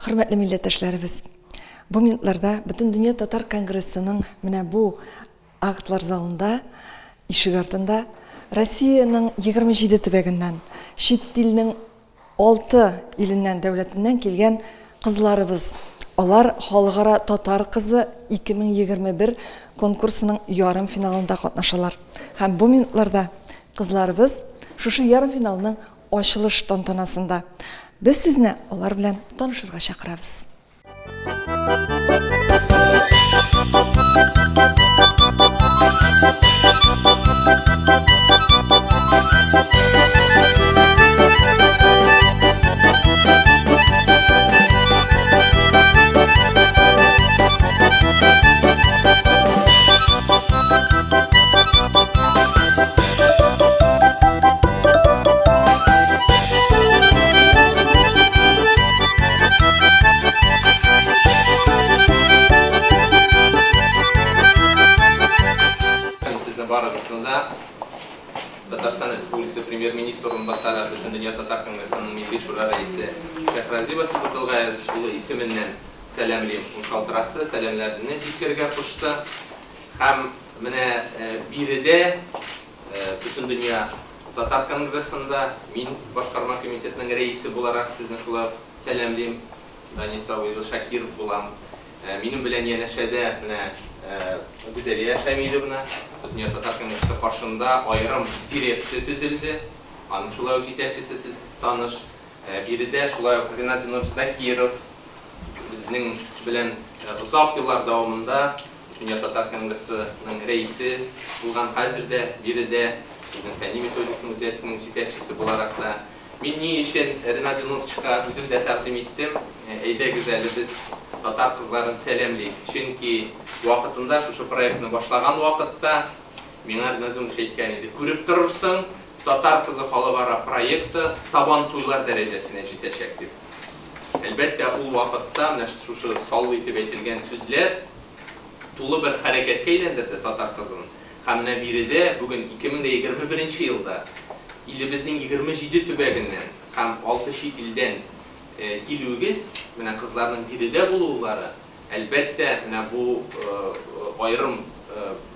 Хөрмәтле милләттәшләребез, бу минутларда Бөтендөнья татар конгрессының менә бу актлар залында, ишек артында Россиянең 27 төбәгеннән, чит илнең 6 иленнән, дәүләтеннән килгән кызларыбыз. Алар Халыкара Татар кызы 2021 конкурсының ярымфиналында катнашалар. Һәм бу минутларда кызларыбыз шушы ярымфиналның Ачылыш тантанасында без сезне алар белән танышырга чакырабыз. Сезне барыгызны да Татарстан Республикасы Премьер-министры урынбасары, Бөтендөнья татар конгрессының Милли шура рәисе Шәйхразиева Субхатулгаяз улы исеменнән сәламлим. Ул шалтыратты, сәламләрне җиткерергә кушты. Һәм менә биредә Бөтендөнья татар конгрессында мин башкарма комитетның рәисе буларак сезне шулай ук сәламлим. Данис абый Шакиров булам. Минем белән янәшәдә менә Гүзәлия Шамилевна, Бөтендөнья татар конгрессы каршында аерым дирекция төзелде. Аның шулай ук җитәкчесе сез таныш. Биредә шулай ук Ринат Зиннурович Закиров безнең белән озак еллар дәвамында Дөнья татар конгрессының рәисе булган, хәзер дә биредә безнең фәнни-методик үзәкнең җитәкчесе буларак та. Мин ни өчен Ринат Зиннуровичка үзем дә тәкъдим иттем, әйдәгез әле без татар кызларын сәламлик. Чөнки вакытында шушы проектны башлаган вакытта миңа Ринат Зиннурович әйткән иде, күреп торырсың, Татар кызы халыкара проекты Сабантуйлар дәрәҗәсенә җитәчәк дип. Әлбәттә, ул вакытта менә шушы саллы итеп әйтелгән сүзләр тулы бер хәрәкәткә әйләндерде татар кызын. Һәм менә биредә бүген 2021 нче елда илебезнең 27 төбәгеннән һәм алты чит илдән килүегез, менә кызларның биредә булулары, әлбәттә, менә бу аерым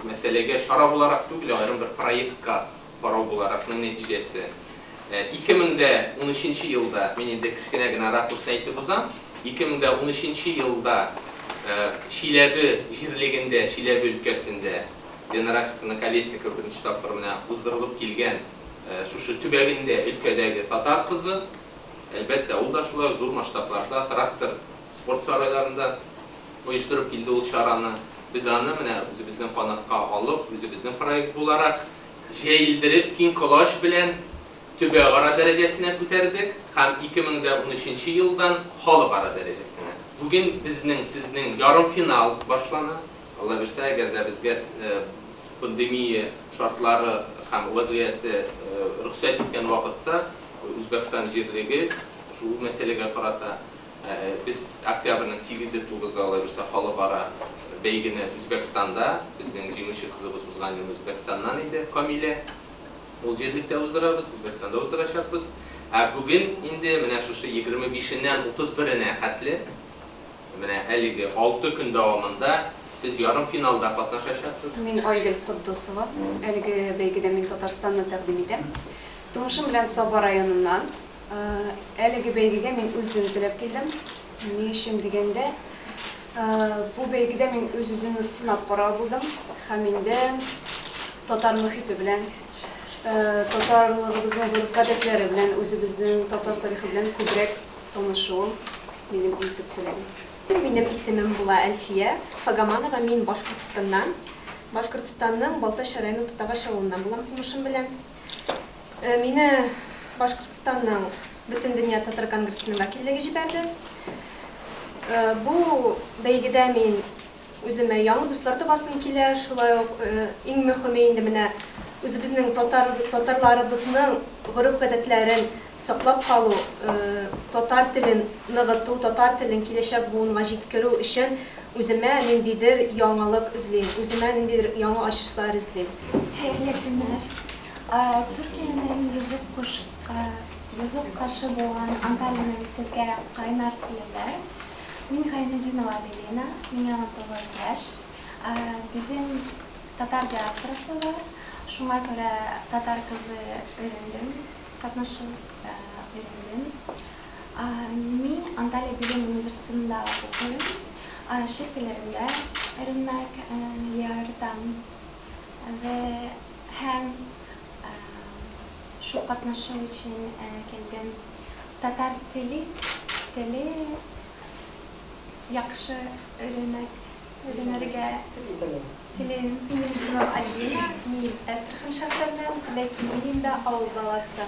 мәсьәләгә чара буларак түгел, ә аерым бер проектка карау буларак ның нәтиҗәсе. 2013 нче елда, мин инде кечкенә генә ракурсны әйтеп узам, 2013 нче елда Чиләбе җирлегендә, Чиләбе өлкәсендә Лена Рафиковна Колесникова беренче тапкыр менә уздырылып килгән шушы төбәгендә, өлкәдәге Татар кызы, әлбәттә, ул да шулай ук зур масштабларда Трактор спорт сарайларында оештырып килде ул чараны. Без аны менә үзебезнең канатка алып, үзебезнең проект буларак, җәелдереп, киң колач белән төбәкара дәрәҗәсенә күтәрдек һәм 2013 нче елдан халыкара дәрәҗәсенә. Бүген безнең, сезнең ярымфинал башлана. Алла бирсә, әгәр дә безгә пандемия шартлары һәм вәзгыяте рөхсәт иткән вакытта, Үзбәкстан җирлеге шул мәсьәләгә карата Без октябрьнең сигезе, тугызы, алай булса, халыкара бәйгене Үзбәкстанда, безнең җиңүче кызыбыз узган елны Үзбәкстаннан иде, Камилә. Ул җирлектә уздырабыз, Үзбәкстанда уздырачакбыз. Ә бүген инде менә шушы 25-еннән 31-енә хәтле, менә әлеге алты көн дәвамында сез ярымфиналда катнашачаксыз. Мин Айгөл Котдусова. Әлеге бәйгедә мин Татарстанны тәкъдим итәм. Тумышым белән Саба районыннан. Әлеге бәйгегә мин үзем теләп килдем. Ни өчен дигәндә, бу бәйгедә мин үз-үземне сынап карау булдым һәм инде татар мохите белән, татарлыгыбызның гореф-гадәтләре белән, үзебезнең татар тарихы белән күбрәк танышуым минем иң төп теләгем. Минем исемем була Әлфия Фагаманова, мин Башкортстаннан. Башкортстанның Балтач районы Тутагач авылыннан булам тумышым белән. Мине Башкортстанның Бөтендөнья татар конгрессының вәкиллеге җибәрде. Бу бәйгедә мин үземә яңа дуслар табасым килә, шулай ук иң мөхиме инде менә үзебезнең татар татарларыбызның гореф-гадәтләрен саклап калу, татар телен ныгыту, татар телен киләчәк буынга җиткерү өчен үземә ниндидер яңалык эзлим, үземә ниндидер яңа ачышлар эзлим. Хәерле көннәр! Төркиянең Йөзек кош Йозак ташы булган Анталиянең сезгә кайнар сәламнәр. Мин Гайнетдинова Аделина, миңа 19 яшь. Безнең татар диаспорасы бар, шуңа күрә татар кызы өйрәндем, катнашу өйрәндем. Мин Анталия Билим университетында укыйм, чит телләрендә өйрәнмәк яратам вә һәм Шу катнашу өчен килдем. Татар теле теле яхшы өйрәнәк өйрәнергә телим. Минем исемем Альбина, мин Әстерхан шәһәреннән, ләкин мин инде авыл баласы.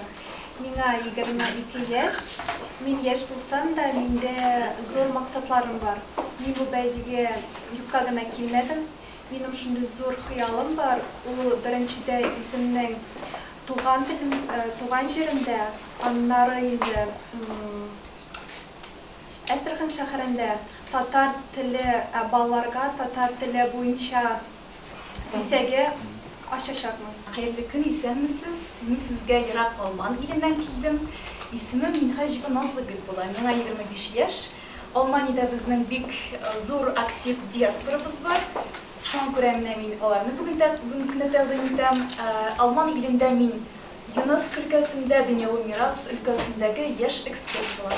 Миңа 22 яшь. Мин яшь булсам да, миндә зур максатларым бар. Мин бу бәйгегә юкка гына килмәдем. Минем шундый зур хыялым бар, ул беренчедә үземнең туган телем, туган җиремдә, аннары инде Әстерхан шәһәрендә татар теле балаларга татар теле буенча үзәге ачачакмын. Хәерле көн, исәнмесез! Мин сезгә ерак Алман иленнән килдем. Исемем Минһаҗева Назлыгөл була. Миңа 25 яшь. Алманиядә безнең бик зур актив диаспорабыз бар. Шуңа күрә менә мин аларны бүген бүгенге көндә тәкъдим итәм. Алман илендә мин ЮНЕСКО өлкәсендә, дөньяви мирас өлкәсендәге яшь эксперт булам.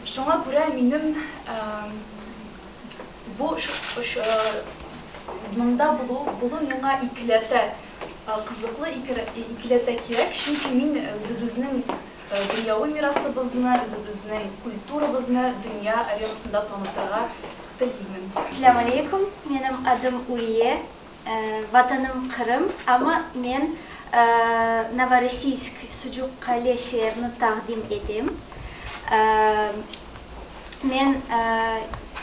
Шуңа күрә минем бу монда булу, булу миңа икеләтә кызыклы, икеләтә кирәк, чөнки мин үзебезнең Дөньяви мирасыбызны, үзебезнең культурабызны дөнья аренасында танытырга телимен. Selâm aleyküm, menim adım Uriye, vatanım Qırım, amma men Novorossiysk, Sucuq Qale şeerini taqdim etem. Men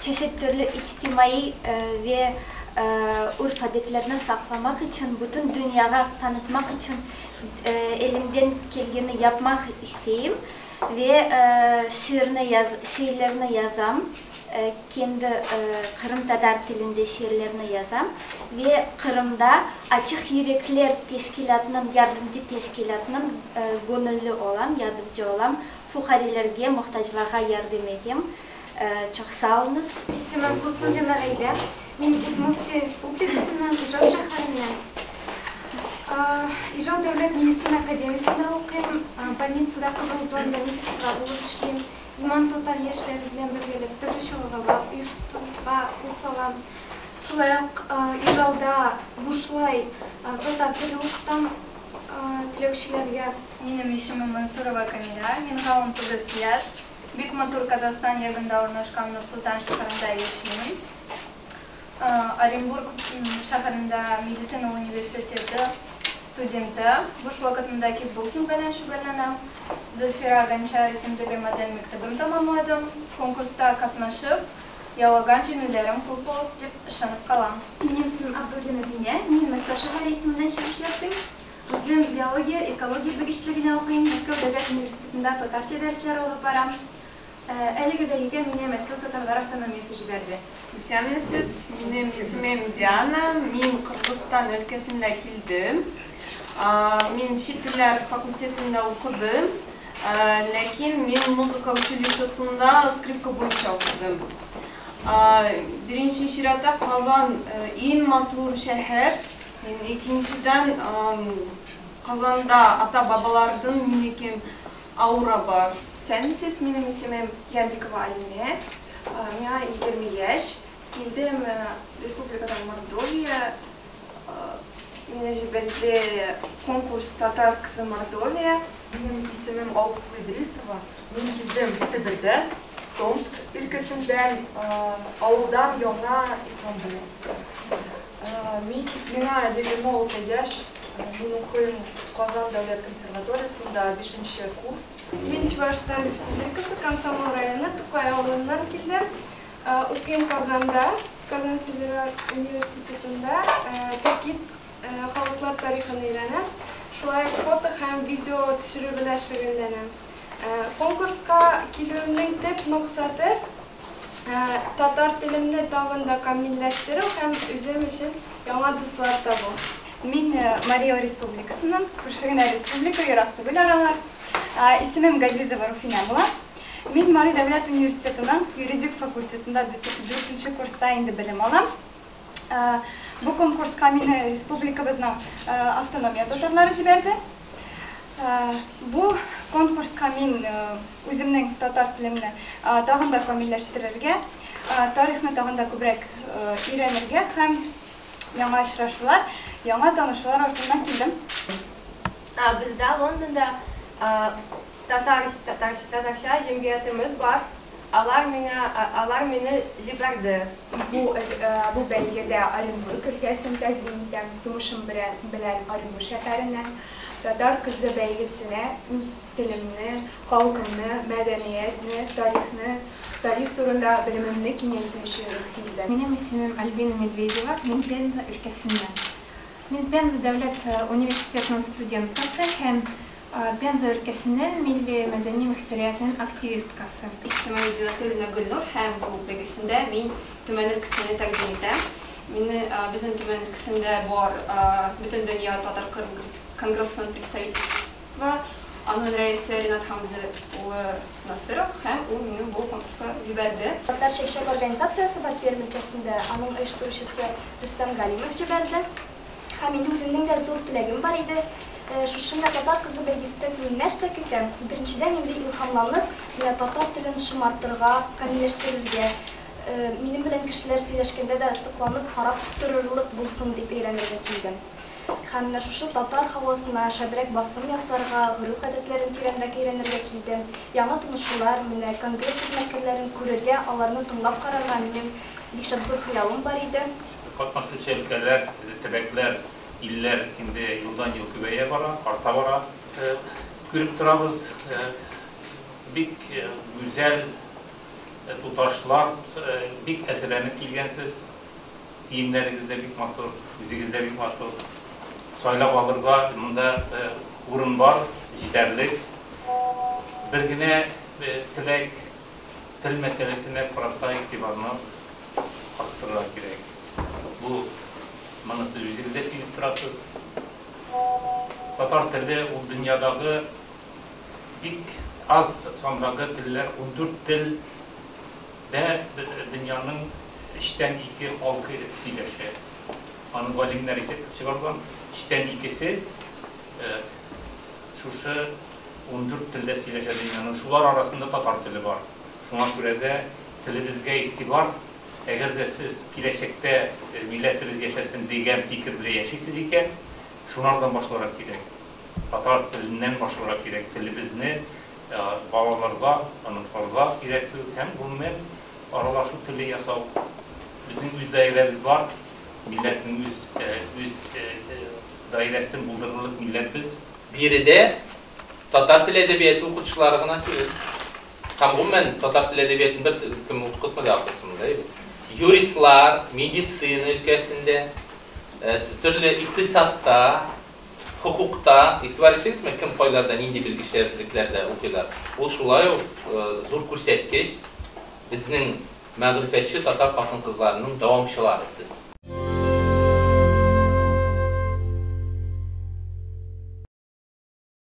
çeşit türlü içtimaiy ve urf-adetlerni saqlamaq içün, bütün dünyağa tanıtmaq içün Elimden kelgeni yapmaq isteyim ve şiirni şiirlerni yazam, kendi qırımtatar tilinde şiirlerni yazam ve Qırımda Açıq yürekler teşkilâtınıñ, yardımcı teşkilâtınıñ göñülli olam, yardımcı olam, fuqarelerge, muhtaclarğa yardım etem. Çoq sağ oluñız. İsimim Husnulina Leyla. Мин Удмуртия Республикасыннан, Ижау шәһәреннән. Ижау дәүләт медицина академиясендә укыйм. Больницада кызыл зонада медсестра булып эшлим. Иман татар яшьләре белән бергәләп төрле чаралар оештыруга кул салам. Шулай ук Ижауда бушлай татар теле укытам теләүчеләргә. Минем исемем Мансурова Камилә, миңа 19 яшь. Бик матур Казахстан ягында урнашкан Нур-Солтан шәһәрендә яшимен. Оренбург шәһәрендә медицина университеты студенты. Буш вакытымда кикбоксинг белән шөгыльләнәм. Зөлфирә Гончар исемдеге модель мәктәбен тәмамладым. Конкурста катнашып, яулаган җиңүләрем күп булыр дип ышанып калам. Минем исемем Абдуллина Динә, мин Мәскәү шәһәре исеменнән чыгыш ясыйм. Үзем биология, экология белгечлегенә укыйм, Мәскәү дәүләт университетында татар теле дәресләре алып барам. Әлеге бәйгегә мине Мәскәү татарлар автономиясе җибәрде. Исәнмесез, минем исемем Диана, мин Кыргызстан өлкәсендә килдем. Мин чит телләр факультетында укыдым, ләкин мин музыка училищесында скрипка буенча укыдым. Беренче чиратта Казан иң матур шәһәр. Икенчедән, Казанда ата-бабалардан минеке аура бар. Исәнмесез, минем исемем Янбикова Алинә, миңа 20 яшь, килдем республикадан Мордовия, мине җибәрде конкурс Татар кызы Мордовия. Минем исемем Алсу Идрисова, мин килдем Себердән, Томск өлкәсеннән, авылдан Яңа Исламбул. Мин, миңа 26 яшь, мин укыйм Казан дәүләт консерваториясендә, бишенче курс. Мин Чувашстан Республикасы Комсомол районы Тукай авылыннан килдем. Укыйм Казанда, Казан федераль университетында төрки халыклар тарихын өйрәнәм. Шулай ук фото һәм видео төшерү белән шөгыльләнәм. Конкурска килүемнең төп максаты, татар телемне тагын да камилләштерү һәм үзем өчен яңа дуслар табу. Мин Марий Эл Республикасыннан, күрше генә республика, ерак түгел аралар. Исемем Газизова Руфинә була. Мин Мари дәүләт университетының юридик факультетында дүртенче курста инде белем алам. Бу конкурска мине республикабызның автономия татарлары җибәрде. Бу конкурска мин үземнең татар телемне тагын да камилләштерергә, тарихны тагын да күбрәк өйрәнергә һәм яңа очрашулар, яңа танышулар артыннан килдем. Бездә Лондонда татар татарча җәмгыятемез бар, алар миңа алар мине җибәрде. Бу бу бәйгедә Оренбург өлкәсен тәкъдим итәм. Тумышым белән белән Оренбур шәһәреннән. Татар кызы бәйгесенә үз телемне, халкымны, мәдәниятне, тарихны, тарих турында белемемне киңәйтү өчен килдем. Минем исемем Альбина Медведева, мин Пенза өлкәсеннән. Мин Пенза дәүләт университетының студенткасы һәм Пенза өлкәсенең милли мәдәни мөхтәриятнең активисткасы. Исемем Зиннәтуллина Гөлнур һәм бу бәйгесендә мин Төмән өлкәсене тәкъдим итәм. Мине безнең Төмән өлкәсендә бар Бөтендөнья татар конгрессының представительство, аның рәисе Ринат Хәмзә улы Насыров һәм ул мине бу конкурска җибәрде. Татар чәкчәк организациясе бар Пермь өлкәсендә, аның оештыручысы Рөстәм Галимов җибәрде. Һәм инде үземнең дә зур теләгем бар иде. Шушы менә Татар кызы бәйгесендә мин нәрсә көтәм? Беренчедән, инде илһамланып, менә татар телен шомартырга, камилләштерергә, минем белән кешеләр сөйләшкәндә дә сокланып карап торырлык булсын дип өйрәнергә килдем. Һәм менә шушы татар һавасына шәбрәк басым ясарга, гореф-гадәтләрен тирәнрәк өйрәнергә килдем. Яңа танышулар, менә конгресс хезмәткәрләрен күрергә, аларны тыңлап карарга минем бик шәп зур хыялым бар иде. Катнашучы өлкәләр, төбәкләр, илләр инде елдан-ел күбәя бара, арта бара. Күреп торабыз, бик гүзәл туташлар, бик әзерләнеп килгәнсез. Киемнәрегез дә бик матур, үзегез дә бик матур. Сайлап алырга монда урын бар, җитәрлек. Бер генә теләк, тел мәсьәләсенә карата игътибарны арттырырга кирәк. Бу моны сез үзегез дә сизеп торасыз. Татар теле ул дөньядагы бик аз сандагы телләр, 14 тел дә дөньяның өчтән ике халкы сөйләшә. Аны галимнәр исәпләп чыгарган. Өчтән икесе шушы 14 телдә сөйләшә дөньяның. Шулар арасында татар теле бар. Шуңа күрә дә телебезгә игътибар, әгәр дә сез киләчәктә милләтебез яшәсен дигән фикер белән яшисез икән, шунардан башларга кирәк. Татар теленнән башларга кирәк. Телебезне балаларга, оныкларга өйрәтү һәм гомумән аралашу теле ясау. Безнең үз даирәбез бар, милләтнең үз үз даирәсен булдырырлык милләт без. Биредә татар теле әдәбияты укытучылары гына түгел. Һәм гомумән татар теле әдәбиятын бер кем укытмады ахрысы монда, әйе бит. Юристлар, медицина өлкәсендә, төрле икътисадта, хокукта, игътибар иттегезме, кем кайларда, нинди белгечлекләрдә укыйлар? Ул шулай ук зур күрсәткеч, безнең мәгърифәтче татар хатын-кызларының дәвамчылары сез.